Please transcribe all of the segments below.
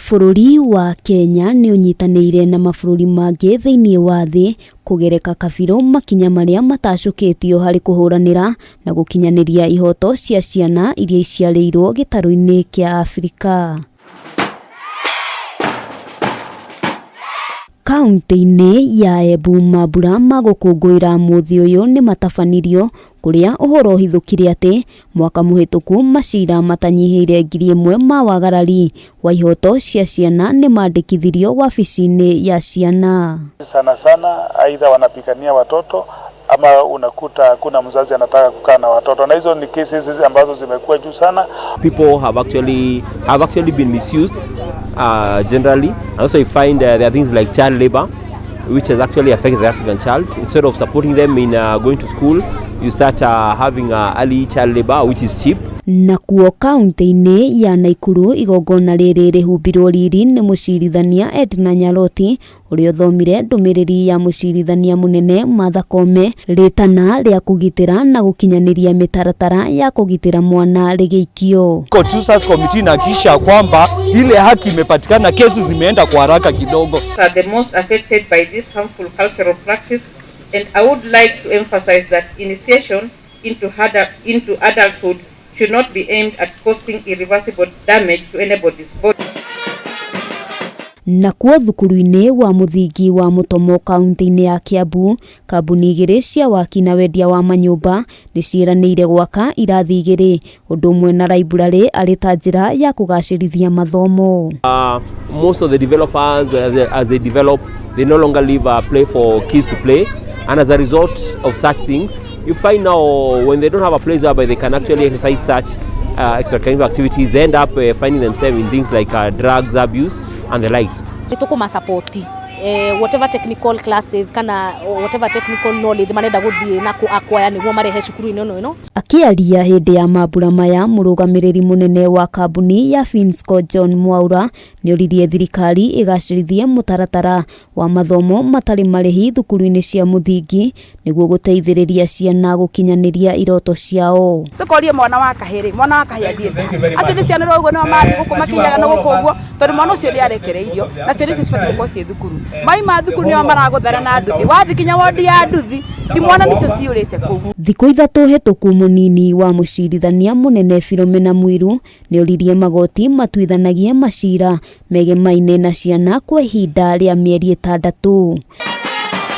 Bũrũri wa Kenya nĩ ũnyitanĩire na mabũrũri mangĩ thĩinĩ wa thĩ kũgereka kabirũ makinya marĩa matacũkĩtio harĩ kũhũranĩra na gũkinyanĩria ihoto cia ciana iria iciarĩirwo gĩtarũ-inĩ kĩa Afrika. Kauntĩ-inĩ ya Embu mambura ma gũkũngũĩra mũthĩ ũyũ nĩ matabanirio kũrĩa ũhoro ũhithũkire atĩ mwaka mũhĩtũku macira matanyihĩire 1,000 ma wagarari wa ihoto cia ciana nĩ mandĩkithirio wabici-inĩ ya ciana. Sana sana aidha wanapigania watoto ama unakuta hakuna mzazi anataka kukaa na watoto, na hizo ni cases hizi ambazo zimekuwa juu sana. People have actually been misused generally, and also you find there are things like child labor, which has actually affected the African child. Instead of supporting them in going to school, you start having early child labor, which is cheap. Nakuo kaunti-inĩ ya Naikuru igongona rĩrĩ rĩhumbirwo riri nĩ mũcirithania Edna Nyaroti ũrĩa ũthomire ndũmĩrĩri ya mũcirithania mũnene Martha Koome rĩtana rĩa kũgitĩra na gũkinyanĩria mĩtaratara ya kũgitĩra mwana rĩgĩikio. Court Users Committee inahakikisha kwamba ile haki imepatikana, kesi zimeenda kwa haraka kidogo. Are the most affected by this harmful cultural practice, and I would like to emphasize that initiation into adulthood should not be aimed at causing irreversible damage to anybody's body. Nakuo thukuru-inĩ wa mũthingi wa Mũtomo kaunti-inĩ ya Kiambu, kambuni igĩrĩ cia waki na wendia wa manyũmba nĩ ciĩranĩire gwaka irathi igĩrĩ ũndũ ũmwe na library arĩ ta njĩra ya kũgacĩrithia mathomo. Most of the developers, as they develop, they no longer leave a play for kids to play, and as a result of such things, you find now when they don't have a place whereby they can actually exercise such extracurricular activities, they end up finding themselves in things like drugs abuse and the likes. Nĩ tũkũmasupport whatever technical classes kana whatever technical knowledge marenda gũthiĩ na kũ acquire nĩguo marehe cukuru-inĩ ĩno ĩno. Akĩaria hĩndĩ ya mambura maya, mũrũgamĩrĩri mũnene wa kambuni ya Finsco John Mwaura nĩoririe thirikari ĩgacĩrithie mũtaratara wa mathomo matarĩ marĩhi thukuru-inĩ cia mũthingi nĩguo gũteithĩrĩria ciana gũkinyanĩria iroto ciao. Tukorie mwana wa kahĩ rĩ, mwana wa kahĩ athiĩte ha? Acio nĩ ciana ũguo nĩo mathiĩ gũkũ makĩiyaga na gũkũ ũguo, tondũ mwana ũcio nĩ arekereirio na ciana icio cibatiĩ gũkorwo ciĩ thukuru. Maima thukuru nĩo maragũthana na nduthi, wathiĩ kinya wondi ya nduthi, imwana nicio ciũrĩte kũu. Thikũ 3 hĩtũku, mũnini wa mũcirithania mũnene Philomena Mwilu nĩoririe magoti matuithanagie macira megemaine na ciana kwa ihinda rĩa mĩeri 6.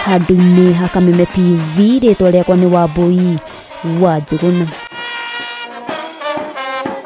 Handũ-inĩ ha Kameme TV, rĩtwa rĩakwa nĩ Wambui wa Njũgũna.